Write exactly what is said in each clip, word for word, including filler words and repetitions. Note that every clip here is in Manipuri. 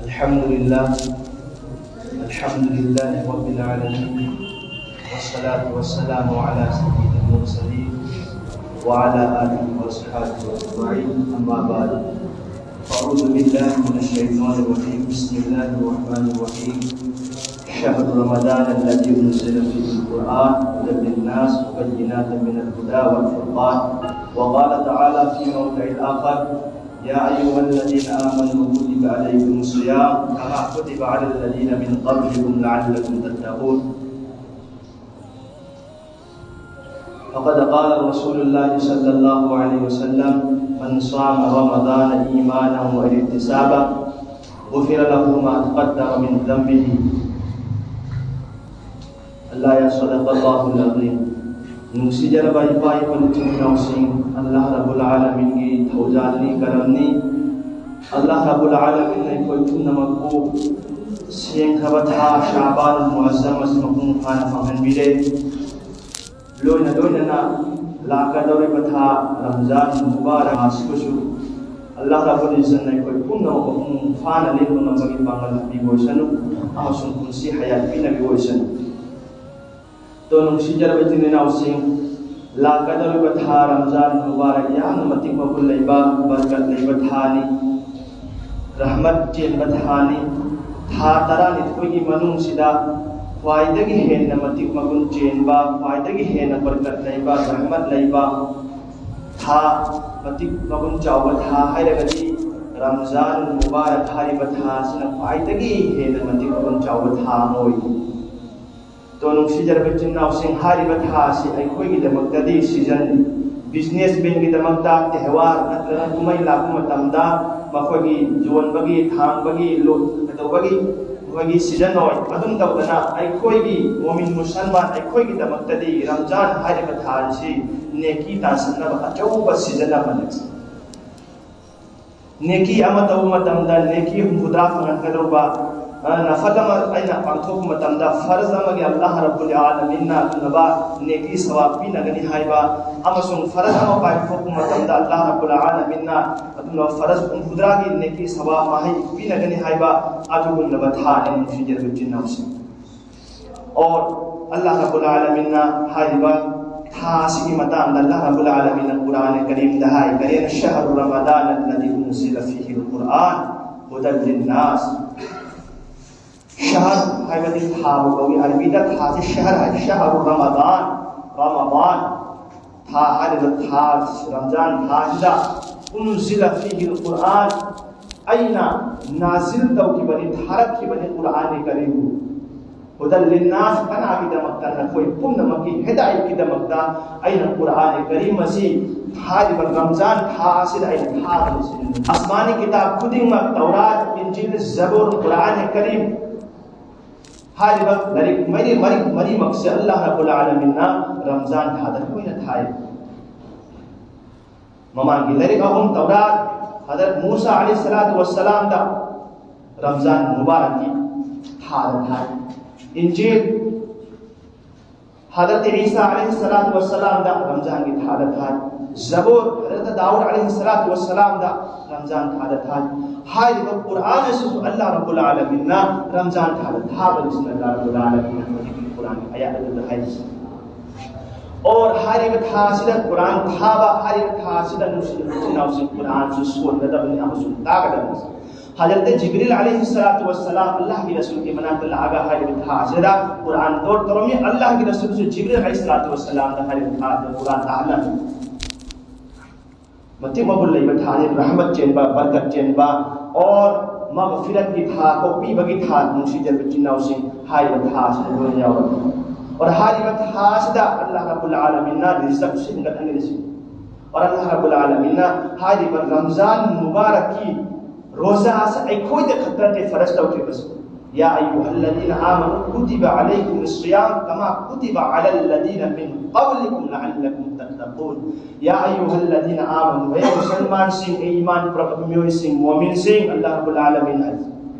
الحمد لله. الحمد لله رب العالمين. والصلاة والسلام على سيد المرسلين وعلى آله وأصحابه أجمعين. أما بعد. أعوذ بالله من الشيطان الرجيم. بسم الله الرحمن الرحيم. شهر رمضان الذي أنزل فيه القرآن هدى للناس وبينات من الهدى والفرقان. وقال تعالى في موضع آخر: يا أيها الذين آمنوا كتب عليكم الصيام كما كتب على الذين من قبلكم لعلكم تتقون. فقد قال رسول الله صلى الله عليه وسلم: من صام رمضان إيمانا واحتسابا غفر له ما تقدم من ذنبه. الله، صدق الله العظيم. ꯅꯨꯡꯁꯤꯖꯔꯕ ꯏꯄꯥ ꯏꯄꯨ ꯏꯆꯤꯟ ꯏꯅꯥꯎꯁꯤꯡ, ꯑꯜꯂꯥꯍ ꯔꯕꯨꯜ ꯑꯥꯂꯃꯤꯟꯒꯤ ꯊꯧꯖꯥꯜꯅꯤ, ꯀꯔꯝꯅꯤ꯫ ꯑꯜꯂꯥꯍ ꯔꯕꯨꯜ ꯑꯥꯂꯃꯤꯟꯅ ꯑꯩꯈꯣꯏ ꯄꯨꯝꯅꯃꯛꯄꯨ ꯁꯦꯡꯈ꯭ꯔꯕ ꯊꯥ ꯁꯥꯕꯥꯟ ꯃꯨꯑꯖꯖꯝ ꯑꯁꯤ ꯃꯄꯨꯡ ꯐꯥꯅ ꯐꯪꯍꯟꯕꯤꯔꯦ꯫ ꯂꯣꯏꯅ ꯂꯣꯏꯅꯅ ꯂꯥꯛꯀꯗꯧꯔꯤꯕ ꯊꯥ ꯔꯝꯖꯥꯟ ꯃꯨꯕꯥꯔꯛ ꯑꯁꯤꯕꯨꯁꯨ ꯑꯜꯂꯥꯍ ꯔꯕꯨꯜ ꯏꯖ꯭ꯖꯠꯅ ꯑꯩꯈꯣꯏ ꯄꯨꯝꯅꯃꯛ ꯃꯄꯨꯡ ꯐꯥꯅ ꯂꯦꯟꯕ ꯉꯝꯕꯒꯤ ꯄꯥꯡꯒꯜ ꯄꯤꯕ ꯑꯣꯏꯁꯅꯨ ꯑꯃꯁꯨꯡ ꯄꯨꯟꯁꯤ ꯍꯌꯥꯠ ꯄꯤꯅꯕꯤꯕ ꯑꯣꯏꯁꯅꯨ꯫ ꯇꯣ, ꯅꯨꯡꯁꯤꯖꯔꯕ ꯏꯆꯤꯟ ꯏꯅꯥꯎꯁꯤꯡ, ꯂꯥꯛꯀꯗꯧꯔꯤꯕ ꯊꯥ ꯔꯝꯖꯥꯟ ꯃꯨꯕꯥꯔꯛ ꯌꯥꯝꯅ ꯃꯇꯤꯛ ꯃꯒꯨꯟ ꯂꯩꯕ, ꯕꯔꯀꯠ ꯂꯩꯕ ꯊꯥꯅꯤ, ꯔꯍꯃꯠ ꯆꯦꯟꯕ ꯊꯥꯅꯤ꯫ ꯊꯥ ꯇꯔꯥꯅꯤꯊꯣꯏꯒꯤ ꯃꯅꯨꯡꯁꯤꯗ ꯈ꯭ꯋꯥꯏꯗꯒꯤ ꯍꯦꯟꯅ ꯃꯇꯤꯛ ꯃꯒꯨꯟ ꯆꯦꯟꯕ, ꯈ꯭ꯋꯥꯏꯗꯒꯤ ꯍꯦꯟꯅ ꯕꯔꯀꯠ ꯂꯩꯕ, ꯔꯍꯃꯠ ꯂꯩꯕ ꯊꯥ, ꯃꯇꯤꯛ ꯃꯒꯨꯟ ꯆꯥꯎꯕ ꯊꯥ ꯍꯥꯏꯔꯒꯗꯤ ꯔꯝꯖꯥꯟ ꯃꯨꯕꯥꯔꯛ ꯍꯥꯏꯔꯤꯕ ꯊꯥ ꯑꯁꯤꯅ ꯈ꯭ꯋꯥꯏꯗꯒꯤ ꯍꯦꯟꯅ ꯃꯇꯤꯛ ꯃꯒꯨꯟ ꯆꯥꯎꯕ ꯊꯥ ꯑꯃ ꯑꯣꯏꯔꯤ꯫ ꯇꯣ, ꯅꯨꯡꯁꯤꯖꯔꯕ ꯏꯆꯤꯟ ꯏꯅꯥꯎꯁꯤꯡ, ꯍꯥꯏꯔꯤꯕ ꯊꯥ ꯑꯁꯤ ꯑꯩꯈꯣꯏꯒꯤꯗꯃꯛꯇꯗꯤ ꯁꯤꯖꯟ, ꯕꯤꯖꯤꯅꯦꯁꯃꯦꯟꯒꯤꯗꯃꯛꯇ ꯇꯦꯍꯋꯥꯔ ꯅꯠꯇ꯭ꯔꯒ ꯀꯨꯝꯍꯩ ꯂꯥꯛꯄ ꯃꯇꯝꯗ ꯃꯈꯣꯏꯒꯤ ꯌꯣꯟꯕꯒꯤ, ꯊꯥꯡꯕꯒꯤ, ꯂꯣ-, ꯀꯩꯗꯧꯕꯒꯤ ꯃꯈꯣꯏꯒꯤ ꯁꯤꯖꯟ ꯑꯣꯏ꯫ ꯑꯗꯨꯝ ꯇꯧꯗꯅ ꯑꯩꯈꯣꯏꯒꯤ ꯃꯣꯃꯤꯟ ꯃꯨꯁꯜꯃꯥꯟ ꯑꯩꯈꯣꯏꯒꯤꯗꯃꯛꯇꯗꯤ ꯔꯝꯖꯥꯟ ꯍꯥꯏꯔꯤꯕ ꯊꯥ ꯑꯁꯤ ꯅꯦꯀꯤ ꯇꯥꯟꯁꯤꯟꯅꯕ ꯑꯆꯧꯕ ꯁꯤꯖꯟ ꯑꯃꯅꯤ꯫ ꯅꯦꯀꯤ ꯑꯃ ꯇꯧꯕ ꯃꯇꯝꯗ ꯅꯦꯀꯤ ꯍꯨꯝꯐꯨꯇꯔꯥ ꯐꯪꯍꯟꯒꯗꯧꯕ, ꯑ, ꯅꯐꯜ ꯑꯃ ꯑꯩꯅ ꯄꯥꯡꯊꯣꯛꯄ ꯃꯇꯝꯗ ꯐꯔꯖ ꯑꯃꯒꯤ ꯑꯜꯂꯥꯍ ꯔꯕꯨꯜ ꯑꯥꯂꯃꯤꯟꯅ ꯑꯗꯨꯒꯨꯝꯂꯕ ꯅꯦꯀꯤ ꯁꯋꯥꯕ ꯄꯤꯅꯒꯅꯤ ꯍꯥꯏꯕ, ꯑꯃꯁꯨꯡ ꯐꯔꯖ ꯑꯃ ꯄꯥꯡꯊꯣꯛꯄ ꯃꯇꯝꯗ ꯑꯜꯂꯥꯍ ꯔꯕꯨꯜ ꯑꯥꯂꯃꯤꯟꯅ ꯑꯗꯨꯒꯨꯝꯂꯕ ꯐꯔꯖ ꯍꯨꯝꯐꯨꯇꯔꯥꯒꯤ ꯅꯦꯀꯤ ꯁꯋꯥꯕ ꯃꯍꯩ ꯄꯤꯅꯒꯅꯤ ꯍꯥꯏꯕ ꯑꯗꯨꯒꯨꯝꯂꯕ ꯊꯥꯅꯤ, ꯅꯨꯡꯁꯤꯖꯔꯕ ꯏꯆꯤꯟ ꯏꯅꯥꯎꯁꯤꯡ꯫ ꯑꯣꯔ ꯑꯜꯂꯥꯍ ꯔꯕꯨꯜ ꯑꯥꯂꯃꯤꯟꯅ ꯍꯥꯏꯔꯤꯕ ꯊꯥ ꯑꯁꯤꯒꯤ ꯃꯇꯥꯡꯗ ꯑꯜꯂꯥꯍ ꯔꯕꯨꯜ ꯑꯥꯂꯃꯤꯟꯅ ꯀꯨꯔꯥꯟ ꯀꯔꯤꯝꯗ ꯍꯥꯏ, ꯀꯔꯤꯅ ꯁꯍꯔꯨ ꯔꯃꯗꯥꯟ ꯑꯜꯂꯗꯤ ꯎꯟꯖꯤꯂ ꯐꯤꯍꯤꯜ ꯀꯨꯔꯥꯟ ꯍꯨꯗꯜ ꯂꯤꯟꯅꯥꯁ꯫ ꯁꯍꯔ ꯍꯥꯏꯕꯗꯤ ꯊꯥꯕꯨ ꯀꯧꯏ꯫ ꯑꯔꯕꯤꯗ ꯊꯥꯁꯤ ꯁꯍꯔ ꯍꯥꯏ꯫ ꯁꯍꯔꯨ ꯔꯃꯗꯥꯟ, ꯔꯃꯗꯥꯟ, ꯊꯥ ꯍꯥꯏꯔꯤꯕ ꯊꯥ, ꯔꯝꯖꯥꯟ ꯊꯥꯁꯤꯗ, ꯎꯟꯖꯤꯂ ꯐꯤꯍꯤꯜ ꯀꯨꯔꯥꯟ, ꯑꯩꯅ ꯅꯥꯖꯤꯜ ꯇꯧꯈꯤꯕꯅꯤ, ꯊꯥꯔꯛꯈꯤꯕꯅꯤ ꯀꯨꯔꯥꯟ ꯀꯔꯤꯝꯕꯨ꯫ ꯍꯨꯗꯜ ꯂꯤꯟꯅꯥꯁ, ꯀꯅꯥꯒꯤꯗꯃꯛꯇ? ꯅꯈꯣꯏ ꯄꯨꯝꯅꯃꯛꯀꯤ ꯍꯤꯗꯥꯌꯠꯀꯤꯗꯃꯛꯇ ꯑꯩꯅ ꯀꯨꯔꯥꯟ ꯀꯔꯤꯝ ꯑꯁꯤ ꯍꯥꯏꯔꯤꯕ ꯔꯝꯖꯥꯟ ꯊꯥ ꯑꯁꯤꯗ ꯑꯩꯅ ꯊꯥꯕꯅꯤ꯫ ꯑꯁꯃꯥꯅꯤ ꯀꯤꯇꯥꯕ ꯈꯨꯗꯤꯡꯃꯛ, ꯇꯧꯔꯥꯠ, ꯏꯟꯖꯤꯜ, ꯖꯕꯨꯔ, ꯀꯨꯔꯥꯟ ꯀꯔꯤꯝ ꯍꯥꯏꯔꯤꯕ ꯂꯥꯏꯔꯤꯛ ꯃꯔꯤ, ꯃꯔꯤ, ꯃꯔꯤꯃꯛꯁꯦ ꯑꯜꯂꯥꯍ ꯔꯕꯨꯜ ꯑꯥꯂꯃꯤꯟꯅ ꯔꯝꯖꯥꯟ ꯊꯥꯗ ꯂꯣꯏꯅ ꯊꯥꯏ꯫ ꯃꯃꯥꯡꯒꯤ ꯂꯥꯏꯔꯤꯛ ꯑꯍꯨꯝ, ꯇꯧꯔꯥꯠ, ꯍꯖꯔꯠ ꯃꯨꯁꯥ ꯑꯂꯩꯍꯤ ꯁꯂꯥꯇꯨ ꯋꯁꯁꯂꯥꯝꯗ ꯔꯝꯖꯥꯟ ꯃꯨꯕꯥꯔꯛꯀꯤ ꯊꯥꯗ ꯊꯥꯏ꯫ ꯏꯟꯖꯤꯜ, ꯍꯖꯔꯠ ꯏꯁꯥ ꯑꯂꯩꯍꯤ ꯁꯂꯥꯇꯨ ꯋꯁꯁꯂꯥꯝꯗ ꯔꯝꯖꯥꯟꯒꯤ ꯊꯥꯗ ꯊꯥꯏ꯫ ꯖꯕꯨꯔ, ꯍꯖꯔꯠ ꯗꯥꯎꯗ ꯑꯂꯩꯍꯤ ꯁꯂꯥꯇꯨ ꯋꯁꯁꯂꯥꯝꯗ ꯔꯝꯖꯥꯟ ꯊꯥꯗ ꯊꯥꯏ꯫ ꯍꯥꯏꯔꯤꯕ ꯀꯨꯔꯥꯟ ꯑꯁꯤꯁꯨ ꯑꯜꯂꯥꯍ ꯔꯕꯨꯜ ꯑꯥꯂꯃꯤꯟꯅ ꯔꯝꯖꯥꯟ ꯊꯥꯗ ꯊꯥꯕꯅꯤ꯫ ꯁꯤꯅ ꯑꯜꯂꯥꯍ ꯔꯕꯨꯜ ꯑꯥꯂꯃꯤꯟꯅ ꯍꯧꯖꯤꯛꯀꯤ ꯀꯨꯔꯥꯟꯒꯤ ꯑꯌꯥꯠ ꯑꯗꯨꯗ ꯍꯥꯏꯔꯤꯁꯤ꯫ ꯑꯣꯔ ꯍꯥꯏꯔꯤꯕ ꯊꯥ ꯑꯁꯤꯗ ꯀꯨꯔꯥꯟ ꯊꯥꯕ, ꯍꯥꯏꯔꯤꯕ ꯊꯥ ꯑꯁꯤꯗ ꯅꯨꯡꯁꯤꯕ ꯏꯆꯤꯟ ꯏꯅꯥꯎꯁꯤꯡ ꯀꯨꯔꯥꯟꯁꯨ ꯁꯣꯟꯒꯗꯕꯅꯤ ꯑꯃꯁꯨꯡ ꯇꯥꯒꯗꯕꯅꯤ꯫ ꯍꯖꯔꯠ ꯖꯤꯕ꯭ꯔꯤꯜ ꯑꯂꯩꯍꯤ ꯁꯂꯥꯇꯨ ꯋꯁꯁꯂꯥꯝ ꯑꯜꯂꯥꯍꯒꯤ ꯔꯁꯨꯜꯒꯤ ꯃꯅꯥꯛꯇ ꯂꯥꯛꯑꯒ ꯍꯥꯏꯔꯤꯕ ꯊꯥ ꯑꯁꯤꯗ ꯀꯨꯔꯥꯟ ꯗꯣꯔ ꯇꯧꯔꯝꯃꯤ꯫ ꯑꯜꯂꯥꯍꯒꯤ ꯔꯁꯨꯜꯁꯨ ꯖꯤꯕ꯭ꯔꯤꯜ ꯑꯂꯩꯍꯤ ꯁꯂꯥꯇꯨ ꯋꯁꯁꯂꯥꯝꯗ ꯍꯥꯏꯔꯤꯕ ꯊꯥ ꯑꯁꯤꯗ ꯀꯨꯔꯥꯟ ꯇꯥꯍꯜꯂꯝꯃꯤ꯫ ꯃꯇꯤꯛ ꯃꯒꯨꯟ ꯂꯩꯕ ꯊꯥꯅꯤ, ꯔꯍꯃꯠ ꯆꯦꯟꯕ, ꯕꯔꯀꯠ ꯆꯦꯟꯕ, ꯑꯣꯔ ꯃꯒꯐꯤꯔꯠꯀꯤ ꯊꯥ, ꯀꯣꯛꯄꯤꯕꯒꯤ ꯊꯥ, ꯅꯨꯡꯁꯤꯖꯕ ꯏꯆꯤꯟ ꯏꯅꯥꯎꯁꯤꯡ, ꯍꯥꯏꯔꯤꯕ ꯊꯥ ꯑꯁꯤꯗ ꯂꯣꯏꯅ ꯌꯥꯎꯔꯝꯃꯤ꯫ ꯑꯣꯔ ꯍꯥꯏꯔꯤꯕ ꯊꯥ ꯑꯁꯤꯗ ꯑꯜꯂꯥꯍ ꯔꯕꯨꯜ ꯑꯥꯂꯃꯤꯟꯅ ꯔꯤꯖꯛꯁꯨ ꯍꯦꯟꯒꯠꯍꯟꯒꯅꯤ꯫ ꯑꯣꯔ ꯑꯜꯂꯥꯍ ꯔꯕꯨꯜ ꯑꯥꯂꯃꯤꯟꯅ ꯍꯥꯏꯔꯤꯕ ꯔꯝꯖꯥꯟ ꯃꯨꯕꯥꯔꯛꯀꯤ ꯔꯣꯖꯥ ꯑꯁꯤ ꯑꯩꯈꯣꯏꯗ ꯈꯛꯇ ꯅꯠꯇꯦ ꯐꯔꯖ ꯇꯧꯈꯤꯕꯁꯤ, يا أيها الذين آمنوا كتب عليكم الصيام كما كتب على الذين من قبلكم لعلكم تتقون. يا أيها الذين آمنوا، ꯑꯦ ꯃꯨꯁꯜꯃꯥꯟꯁꯤꯡ, ꯑꯦ ꯏꯃꯥꯟ ꯄꯨꯔꯛꯄ ꯃꯤꯑꯣꯏꯁꯤꯡ, ꯃꯣꯃꯤꯟꯁꯤꯡ, ꯑꯜꯂꯥꯍ ꯔꯕꯨꯜ ꯑꯥꯂꯃꯤꯟ ꯍꯥꯏ꯫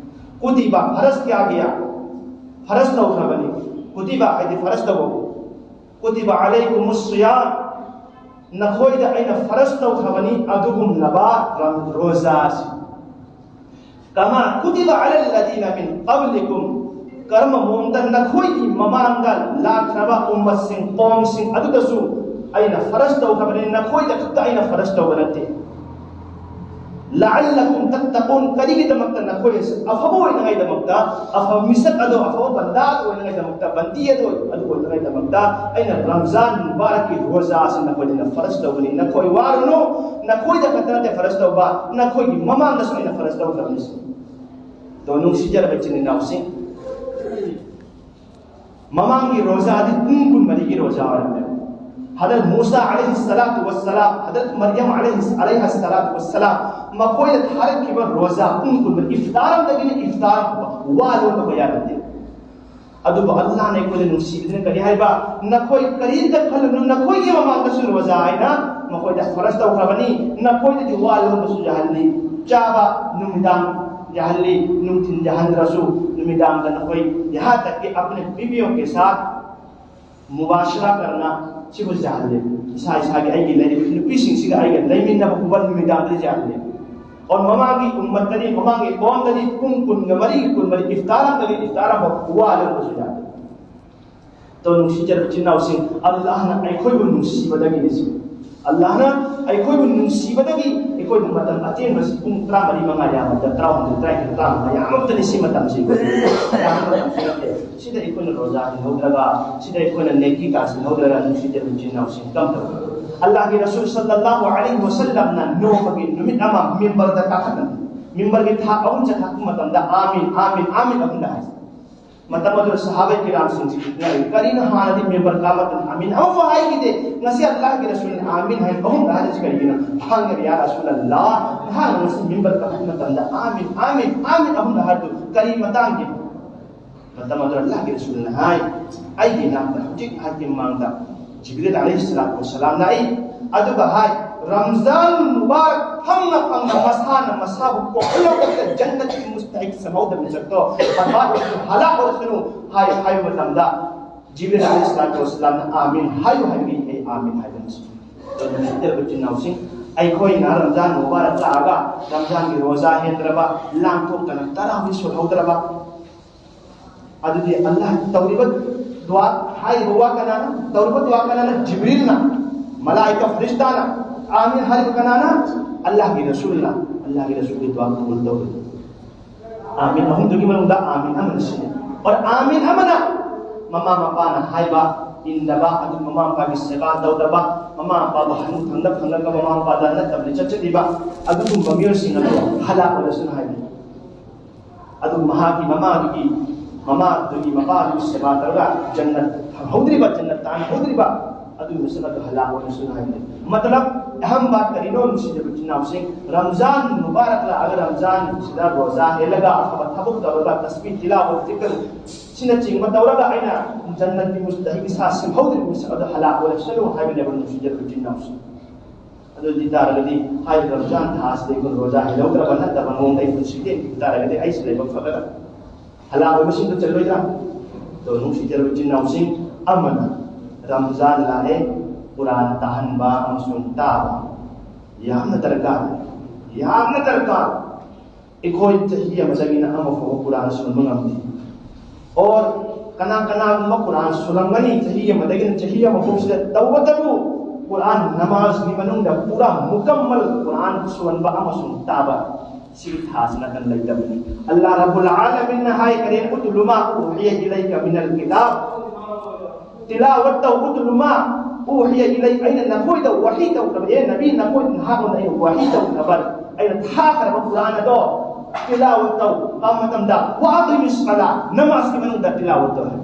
ꯀꯨꯇꯤꯕ, ꯐꯔꯖ ꯀꯌꯥ ꯀꯌꯥ? ꯐꯔꯖ ꯇꯧꯈ꯭ꯔꯕꯅꯤ꯫ ꯀꯨꯇꯤꯕ ꯍꯥꯏꯗꯤ ꯐꯔꯖ ꯇꯧꯕ꯫ ꯀꯨꯇꯤꯕ ꯑꯂꯩꯀꯨꯃꯨꯁ ꯁꯤꯌꯥꯝ, ꯅꯈꯣꯏꯗ ꯑꯩꯅ ꯐꯔꯖ ꯇꯧꯈ꯭ꯔꯕꯅꯤ ꯑꯗꯨꯒꯨꯝꯂꯕ ꯔꯝ-, ꯔꯣꯖꯥꯁꯤ꯫ ꯀꯃꯥ ꯀꯨꯇꯤꯕ ꯑꯂꯜꯂꯗꯤꯅ ꯃꯤꯟ ꯀꯕ꯭ꯂꯤꯀꯨꯝ, ꯀꯔꯝꯕ ꯃꯑꯣꯡꯗ ꯅꯈꯣꯏꯒꯤ ꯃꯃꯥꯡꯗ ꯂꯥꯛꯈ꯭ꯔꯕ ꯎꯝꯃꯠꯁꯤꯡ, ꯀꯧꯝꯁꯤꯡ ꯑꯗꯨꯗꯁꯨ ꯑꯩꯅ ꯐꯔꯖ ꯇꯧꯈ꯭ꯔꯕꯅꯤ, ꯅꯈꯣꯏꯗ ꯈꯛꯇ ꯑꯩꯅ ꯐꯔꯖ ꯇꯧꯕ ꯅꯠꯇꯦ꯫ ꯂꯑꯜꯂꯀꯨꯝ ꯇꯠꯇꯀꯨꯟ, ꯀꯔꯤꯒꯤꯗꯃꯛꯇ? ꯅꯈꯣꯏ ꯑꯁꯤ ꯑꯐꯕ ꯑꯣꯏꯅꯉꯥꯏꯗꯃꯛꯇ, ꯑꯐꯕ ꯃꯤꯁꯛ ꯑꯗꯣ, ꯑꯐꯕ ꯕꯟꯗꯥ ꯑꯗꯨ ꯑꯣꯏꯅꯉꯥꯏꯗꯃꯛꯇ, ꯕꯟꯗꯤ ꯑꯗꯨ, ꯑꯗꯨ ꯑꯣꯏꯅꯉꯥꯏꯗꯃꯛꯇ ꯑꯩꯅ ꯔꯝꯖꯥꯟ ꯃꯨꯕꯥꯔꯛꯀꯤ ꯔꯣꯖꯥ ꯑꯁꯤ ꯅꯈꯣꯏꯗ ꯐꯔꯖ ꯇꯧꯕꯅꯤ꯫ ꯅꯈꯣꯏ ꯋꯥꯔꯨꯅꯨ, ꯅꯈꯣꯏꯗ ꯈꯛꯇ ꯅꯠꯇꯦ ꯐꯔꯖ ꯇꯧꯕ, ꯅꯈꯣꯏꯒꯤ ꯃꯃꯥꯡꯗꯁꯨ ꯑꯩꯅ ꯐꯔꯖ ꯇꯧꯈ꯭ꯔꯕꯅꯤ꯫ ꯑꯗꯣ ꯅꯨꯡꯁꯤꯖꯔꯕ ꯏꯆꯤꯟ ꯏꯅꯥꯎꯁꯤꯡ, ꯃꯃꯥꯡꯒꯤ ꯔꯣꯖꯥꯗꯤ ꯄꯨꯡ ꯀꯨꯟꯃꯔꯤꯒꯤ ꯔꯣꯖꯥ ꯑꯣꯏꯔꯝꯃꯦ꯫ ꯍꯗꯔꯠ ꯃꯨꯁꯥ ꯑꯂꯩꯍꯤ ꯁꯂꯥꯇꯨ ꯋꯁꯁꯂꯥꯝ, ꯍꯗꯔꯠ ꯃꯔꯤꯌꯝ ꯑꯂꯩꯍꯤ, ꯑꯂꯩꯍꯥ ꯁꯂꯥꯇꯨ ꯋꯁꯁꯂꯥꯝ, ꯃꯈꯣꯏꯅ ꯊꯥꯔꯛꯈꯤꯕ ꯔꯣꯖꯥ ꯄꯨꯡ ꯀꯨꯟꯃꯔꯤ, ꯏꯐꯇꯥꯔ ꯑꯃꯗꯒꯤꯅ ꯏꯐꯇꯥꯔ ꯐꯥꯎꯕ ꯋꯥ ꯂꯣꯟꯕ ꯌꯥꯔꯝꯗꯦ꯫ ꯑꯗꯨꯕꯨ ꯑꯜꯂꯥꯍꯅ ꯑꯩꯈꯣꯏꯗ ꯅꯨꯡꯁꯤꯕꯤꯗꯨꯅ ꯀꯔꯤ ꯍꯥꯏꯕ? "ꯅꯈꯣꯏ ꯀꯔꯤꯝꯇ ꯈꯜꯂꯨꯅꯨ, ꯅꯈꯣꯏꯒꯤ ꯃꯃꯥꯡꯗꯁꯨ ꯔꯣꯖꯥ ꯍꯥꯏꯅ ꯃꯈꯣꯏꯗ ꯐꯔꯖ ꯇꯧꯈ꯭ꯔꯕꯅꯤ, ꯅꯈꯣꯏꯗꯗꯤ ꯋꯥ ꯂꯣꯟꯕꯁꯨ ꯌꯥꯍꯜꯂꯤ, ꯆꯥꯕ ꯅꯨꯃꯤꯗꯥꯡ ꯌꯥꯍꯜꯂꯤ, ꯅꯨꯡꯊꯤꯟ ꯌꯥꯍꯟꯗ꯭ꯔꯁꯨ, ꯅꯨꯃꯤꯗꯥꯡꯗ ꯅꯈꯣꯏ ꯌꯍꯥ ꯇꯛꯀꯤ ꯑꯄꯅꯦ ꯕꯤꯕꯤꯌꯣ ꯀꯦ ꯁꯥꯊ ꯃꯨꯕꯥꯁꯔꯥ ꯀꯔꯅ ꯁꯤꯕꯨ ꯌꯥꯍꯜꯂꯤ꯫ ꯏꯁꯥ ꯏꯁꯥꯒꯤ ꯑꯩꯒꯤ ꯂꯩꯔꯤꯕ ꯅꯨꯄꯤꯁꯤꯡꯁꯤꯒ ꯑꯩꯒ ꯂꯩꯃꯤꯟꯅꯕ ꯄꯨꯕ ꯅꯨꯃꯤꯗꯥꯡꯗ ꯌꯥꯍꯜꯂꯤ꯫ ꯑꯣꯔ ꯃꯃꯥꯡꯒꯤ ꯎꯝꯃꯠꯇꯗꯤ, ꯃꯃꯥꯡꯒꯤ ꯀꯣꯝꯗꯗꯤ ꯄꯨꯡ ꯀꯨꯟꯒ ꯃꯔꯤ, ꯀꯨꯟꯃꯔꯤ ꯏꯐꯇꯥꯔ ꯑꯃꯗꯒꯤ ꯏꯐꯇꯥꯔ ꯑꯃꯐꯥꯎ ꯋꯥ ꯂꯣꯟꯕꯁꯨ ꯌꯥꯗꯦ꯫ ꯇꯣ ꯅꯨꯡꯁꯤꯖꯔꯕ ꯏꯆꯤꯟ ꯏꯅꯥꯎꯁꯤꯡ, ꯑꯜꯂꯥꯍꯅ ꯑꯩꯈꯣꯏꯕꯨ ꯅꯨꯡꯁꯤꯕꯗꯒꯤꯅꯤ ꯁꯤ꯫ ꯑꯜꯂꯥꯍꯅ ꯑꯩꯈꯣꯏꯕꯨ ꯅꯨꯡꯁꯤꯕꯗꯒꯤ ꯑꯩꯈꯣꯏꯕꯨ ꯃꯇꯝ ꯑꯇꯦꯟꯕꯁꯤ ꯄꯨꯡ ꯇꯔꯥꯃꯔꯤ ꯃꯉꯥ ꯌꯥꯝꯕꯗ ꯇꯔꯥꯍꯨꯝꯗꯣꯏ, ꯇꯔꯥꯅꯤꯊꯣꯏ, ꯇꯔꯥꯃꯉꯥ ꯌꯥꯝꯃꯕꯗꯅꯤ ꯁꯤ ꯃꯇꯝꯁꯤ꯫ ꯌꯥꯝꯕ ꯃꯇꯝꯁꯨ ꯅꯠꯇꯦ꯫ ꯁꯤꯗ ꯑꯩꯈꯣꯏꯅ ꯔꯣꯖꯥ ꯍꯤꯡꯍꯧꯗ꯭ꯔꯒ, ꯁꯤꯗ ꯑꯩꯈꯣꯏꯅ ꯅꯦꯀꯤ ꯀꯥꯁꯤ ꯍꯤꯡꯍꯧꯗ꯭ꯔꯒ ꯅꯨꯡꯁꯤꯖꯔꯕ ꯏꯆꯤꯟ ꯏꯅꯥꯎꯁꯤꯡ ꯀꯝꯗꯧꯕ? ꯑꯜꯂꯥꯍꯒꯤ ꯔꯁꯨꯜ ꯁꯜꯂꯜꯂꯥꯍꯨ ꯑꯂꯩꯍꯤ ꯋꯁꯜꯂꯝꯅ ꯅꯣꯡꯃꯒꯤ ꯅꯨꯃꯤꯠ ꯑꯃ ꯃꯤꯝꯕꯔꯗ ꯀꯥꯈꯠꯂꯝꯃꯤ꯫ ꯃꯤꯝꯕꯔꯒꯤ ꯊꯥꯛ ꯑꯍꯨꯝ ꯆꯠꯊꯛꯄ ꯃꯇꯝꯗ "ꯑꯥꯃꯤꯟ, ꯑꯥꯃꯤꯟ, ꯑꯥꯃꯤꯟ" ꯑꯍꯨꯝꯗ ꯍꯥꯏ꯫ ꯃꯇꯝ ꯑꯗꯨꯗ ꯁꯍꯥꯕꯥ ꯀꯤꯔꯥꯝꯁꯤꯡꯁꯤ ꯉꯛꯏ꯫ ꯀꯔꯤꯅꯣ ꯍꯥꯟꯅꯗꯤ ꯃꯤꯝꯕꯔ ꯀꯥ ꯃꯇꯝꯗ "ꯑꯥꯃꯤꯟ" ꯑꯃꯐꯥꯎ ꯍꯥꯏꯈꯤꯗꯦ, ꯉꯁꯤ ꯑꯜꯂꯥꯍꯒꯤ ꯔꯁꯨꯜꯅ "ꯑꯥꯃꯤꯟ" ꯍꯥꯏ ꯑꯍꯨꯝ ꯍꯥꯏꯔꯤꯁꯤ ꯀꯔꯤꯒꯤꯅꯣ? ꯍꯪꯉꯦ, "ꯌꯥ ꯔꯁꯨꯜ ꯑꯜꯂꯥꯍ, ꯅꯍꯥꯛꯅ ꯉꯁꯤ ꯃꯤꯝꯕꯔ ꯀꯥꯈꯠꯄ ꯃꯇꯝꯗ "ꯑꯥꯃꯤꯟ, ꯑꯥꯃꯤꯟ, ꯑꯥꯃꯤꯟ" ꯑꯍꯨꯝ ꯍꯥꯏꯕꯗꯨ ꯀꯔꯤ ꯃꯇꯥꯡꯒꯤꯅꯣ?" ꯃꯇꯝ ꯑꯗꯨꯗ ꯑꯜꯂꯥꯍꯒꯤ ꯔꯁꯨꯜꯅ ꯍꯥꯏ, ꯑꯩꯒꯤ ꯏꯅꯥꯛꯇ ꯍꯧꯖꯤꯛ ꯉꯥꯏꯍꯥꯛꯀꯤ ꯃꯃꯥꯡꯗ ꯖꯤꯕ꯭ꯔꯤꯜ ꯑꯂꯩꯍꯤ ꯁꯂꯥꯇꯨ ꯋꯁꯁꯂꯥꯝ ꯂꯥꯛꯏ, ꯑꯗꯨꯒ ꯍꯥꯏ, ꯔꯝꯖꯥꯟ ꯃꯨꯕꯥꯔꯛ ꯐꯪꯅ ꯐꯪꯅ ꯃꯁꯥꯅ ꯃꯁꯥꯕꯨ ꯀꯣꯛꯍꯜꯂꯛꯄꯗ ꯖꯟꯅꯠꯀꯤ ꯃꯨꯁꯇꯍꯤꯛ ꯁꯦꯝꯍꯧꯗꯕ ꯃꯤꯁꯛꯇꯣ ꯕꯔꯕꯥꯗ ꯑꯣꯏꯔꯁꯅꯨ, ꯍꯂꯥꯛ ꯑꯣꯏꯔꯁꯅꯨ ꯍꯥꯏ꯫ ꯍꯥꯏꯕ ꯃꯇꯝꯗ ꯖꯤꯕ꯭ꯔꯤꯜ ꯑꯂꯩꯍꯤ ꯁꯂꯥꯇꯨ ꯋꯁꯁꯂꯥꯝꯅ "ꯑꯥꯃꯤꯟ ꯍꯥꯏꯌꯨ" ꯍꯥꯏꯕꯒꯤ ꯑꯩ "ꯑꯥꯃꯤꯟ" ꯍꯥꯏꯕꯅꯤ꯫ ꯑꯗꯨꯅ ꯅꯨꯡꯁꯤꯖꯔꯕ ꯏꯆꯤꯟ ꯏꯅꯥꯎꯁꯤꯡ, ꯑꯩꯈꯣꯏꯅ ꯔꯝꯖꯥꯟ ꯃꯨꯕꯥꯔꯛ ꯂꯥꯛꯑꯒ ꯔꯝꯖꯥꯟꯒꯤ ꯔꯣꯖꯥ ꯍꯦꯟꯗ꯭ꯔꯕ, ꯂꯥꯡꯊꯣꯛꯇꯅ ꯇꯔꯥꯕꯤ ꯁꯣꯜꯍꯧꯗ꯭ꯔꯕ, ꯑꯗꯨꯗꯤ ꯑꯜꯂꯥꯍ ꯇꯧꯔꯤꯕ ꯗꯨꯋꯥ, ꯍꯥꯏꯔꯤꯕ ꯋꯥ ꯀꯅꯥꯅ? ꯇꯧꯔꯤꯕ ꯗꯨꯋꯥ ꯀꯅꯥꯅ? ꯖꯤꯕ꯭ꯔꯤꯜꯅ, ꯃꯂꯥꯏꯀ ꯐꯔꯤꯁꯇꯥꯅ꯫ "ꯑꯥꯃꯤꯟ" ꯍꯥꯏꯔꯤꯕ ꯀꯅꯥꯅ? ꯑꯜꯂꯥꯍꯒꯤ ꯔꯁꯨꯜꯅ꯫ ꯑꯜꯂꯥꯍꯒꯤ ꯔꯁꯨꯜꯒꯤ ꯗꯨꯋꯥ ꯀꯕꯨꯜ ꯇꯧꯔꯤ꯫ "ꯑꯥꯃꯤꯟ" ꯑꯍꯨꯝꯗꯨꯒꯤ ꯃꯅꯨꯡꯗ "ꯑꯥꯃꯤꯟ" ꯑꯃꯅ ꯁꯤꯅꯤ꯫ ꯑꯣꯔ "ꯑꯥꯃꯤꯟ" ꯑꯃꯅ ꯃꯃꯥ ꯃꯄꯥꯅ ꯍꯥꯏꯕ ꯏꯟꯗꯕ, ꯑꯗꯨ ꯃꯃꯥ ꯃꯄꯥꯒꯤ ꯁꯦꯕꯥ ꯇꯧꯗꯕ, ꯃꯃꯥ ꯃꯄꯥꯕꯨ ꯍꯟꯅꯨ ꯊꯪꯗ ꯐꯪꯂꯒ ꯃꯃꯥ ꯃꯄꯥꯗ ꯅꯠꯇꯕꯗꯤ ꯆꯠꯆꯈꯤꯕ ꯑꯗꯨꯒꯨꯝꯕ ꯃꯤꯑꯣꯏꯁꯤꯡ ꯑꯗꯨ ꯍꯂꯥꯛ ꯑꯣꯏꯔꯁꯅꯨ ꯍꯥꯏꯕꯅꯤ꯫ ꯑꯗꯨ ꯃꯍꯥꯛꯀꯤ ꯃꯃꯥꯗꯨꯒꯤ, ꯃꯃꯥꯗꯨꯒꯤ ꯃꯄꯥꯗꯨꯒꯤ ꯁꯦꯕꯥ ꯇꯧꯔꯒ ꯖꯟꯅꯠ ꯐꯪꯍꯧꯗ꯭ꯔꯤꯕ, ꯖꯟꯅꯠ ꯇꯥꯟꯍꯧꯗ꯭ꯔꯤꯕ ꯑꯗꯨꯒꯤ ꯃꯁꯛ ꯑꯗꯨ ꯍꯂꯥꯛ ꯑꯣꯏꯔꯁꯅꯨ ꯍꯥꯏꯕꯅꯤ꯫ ꯃꯇꯂꯕ ꯑꯍꯝꯕ ꯀꯔꯤꯅꯣ, ꯅꯨꯡꯁꯤꯖꯕ ꯏꯆꯤꯟ ꯏꯅꯥꯎꯁꯤꯡ? ꯔꯝꯖꯥꯟ ꯃꯨꯕꯥꯔꯛ ꯂꯥꯛꯑꯒ ꯔꯝꯖꯥꯟꯁꯤꯗ ꯔꯣꯖꯥ ꯍꯦꯜꯂꯒ ꯑꯐꯕ ꯊꯕꯛ ꯇꯧꯔꯒ ꯇꯁꯕꯤꯍ ꯇꯤꯂꯥꯋꯠ ꯖꯤꯀꯔ ꯁꯤꯅꯆꯤꯡꯕ ꯇꯧꯔꯒ ꯑꯩꯅ ꯖꯟꯅꯠꯀꯤ ꯃꯨꯁꯇꯍꯤꯛ ꯏꯁꯥ ꯁꯦꯝꯍꯧꯗ꯭ꯔꯤꯕ ꯃꯤꯁꯛ ꯑꯗꯨ ꯍꯂꯥꯛ ꯑꯣꯏꯔꯁꯅꯨ ꯍꯥꯏꯕꯅꯦꯕ, ꯅꯨꯡꯁꯤꯖꯕ ꯏꯆꯤꯟ ꯏꯅꯥꯎꯁꯤꯡ꯫ ꯑꯗꯨ ꯑꯣꯏ ꯇꯥꯔꯒꯗꯤ ꯍꯥꯏꯔꯤꯕ ꯔꯝꯖꯥꯟ ꯊꯥ ꯑꯁꯤꯗ ꯑꯩꯈꯣꯏ ꯔꯣꯖꯥ ꯍꯦꯜꯍꯧꯗ꯭ꯔꯕ ꯅꯠꯇꯕ ꯃꯑꯣꯡꯗ ꯑꯩ ꯄꯨꯟꯁꯤꯗꯤ ꯍꯤꯡꯈꯤ ꯇꯥꯔꯒꯗꯤ ꯑꯩꯁꯨ ꯂꯥꯏꯕꯛ ꯐꯒꯗ꯭ꯔꯥ? ꯍꯂꯥꯛ ꯑꯣꯏꯕꯁꯤꯡꯗꯨ ꯆꯜꯂꯣꯏꯗ꯭ꯔꯥ? ꯑꯗꯣ ꯅꯨꯡꯁꯤꯖꯔꯕ ꯏꯆꯤꯟ ꯏꯅꯥꯎꯁꯤꯡ, ꯑꯃꯅ ꯔꯝꯖꯥꯟ ꯂꯥꯛꯑꯦ, ꯀꯨꯔꯥꯟ ꯇꯥꯍꯟꯕ ꯑꯃꯁꯨꯡ ꯇꯥꯕ ꯌꯥꯝꯅ ꯗꯔꯀꯥꯔ, ꯌꯥꯝꯅ ꯗꯔꯀꯥꯔ꯫ ꯑꯩꯈꯣꯏ ꯆꯍꯤ ꯑꯃꯗꯒꯤꯅ ꯑꯃ ꯐꯥꯎꯕ ꯀꯨꯔꯥꯟ ꯁꯣꯟꯕ ꯉꯝꯗꯦ꯫ ꯑꯣꯔ ꯀꯅꯥ ꯀꯅꯥꯒꯨꯝꯕ ꯀꯨꯔꯥꯟ ꯁꯣꯜꯂꯝꯒꯅꯤ, ꯆꯍꯤ ꯑꯃꯗꯒꯤꯅ ꯆꯍꯤ ꯑꯃ ꯐꯥꯎꯁꯤꯗ, ꯇꯧꯕꯇꯕꯨ ꯀꯨꯔꯥꯟ ꯅꯃꯥꯖꯒꯤ ꯃꯅꯨꯡꯗ ꯄꯨꯔꯥ ꯃꯨꯀꯝꯃꯜ ꯀꯨꯔꯥꯟ ꯁꯣꯟꯕ ꯑꯃꯁꯨꯡ ꯇꯥꯕ, ꯁꯤꯒꯤ ꯊꯥꯁꯤ ꯅꯠꯇꯅ ꯂꯩꯇꯕꯅꯤ꯫ ꯑꯜꯂꯥꯍ ꯔꯕꯨꯜ ꯑꯥꯂꯃꯤꯟꯅ ꯍꯥꯏ, ꯀꯔꯤꯝ "ꯎꯇꯨꯂꯨ ꯃꯥ ꯎꯍꯤꯌ ꯏꯂꯩꯀ ꯃꯤꯅꯜ ꯀꯤꯇꯥꯕ", ꯇꯤꯂꯥꯋꯠ ꯇꯧ꯫ "ꯎꯇꯨꯂꯨ ꯃꯥ ꯎꯍꯤꯌ ꯏꯂꯩ", ꯑꯩꯅ ꯅꯈꯣꯏꯗ ꯋꯥꯍꯤ ꯇꯧꯈ꯭ꯔꯕ, ꯑꯦ ꯅꯕꯤ, ꯅꯈꯣꯏ ꯅꯍꯥꯛꯉꯣꯟꯗ ꯑꯩꯅ ꯋꯥꯍꯤ ꯇꯧꯈ꯭ꯔꯕ, ꯑꯩꯅ ꯊꯥꯈ꯭ꯔꯕ ꯀꯨꯔꯥꯟ ꯑꯗꯣ ꯇꯤꯂꯥꯋꯠ ꯇꯧ꯫ ꯀꯔꯝꯕ ꯃꯇꯝꯗ? "ꯋꯥ ꯑꯀꯤꯃꯤꯁ ꯁꯂꯥ", ꯅꯃꯥꯖꯀꯤ ꯃꯅꯨꯡꯗ ꯇꯤꯂꯥꯋꯠ ꯇꯧ ꯍꯥꯏ꯫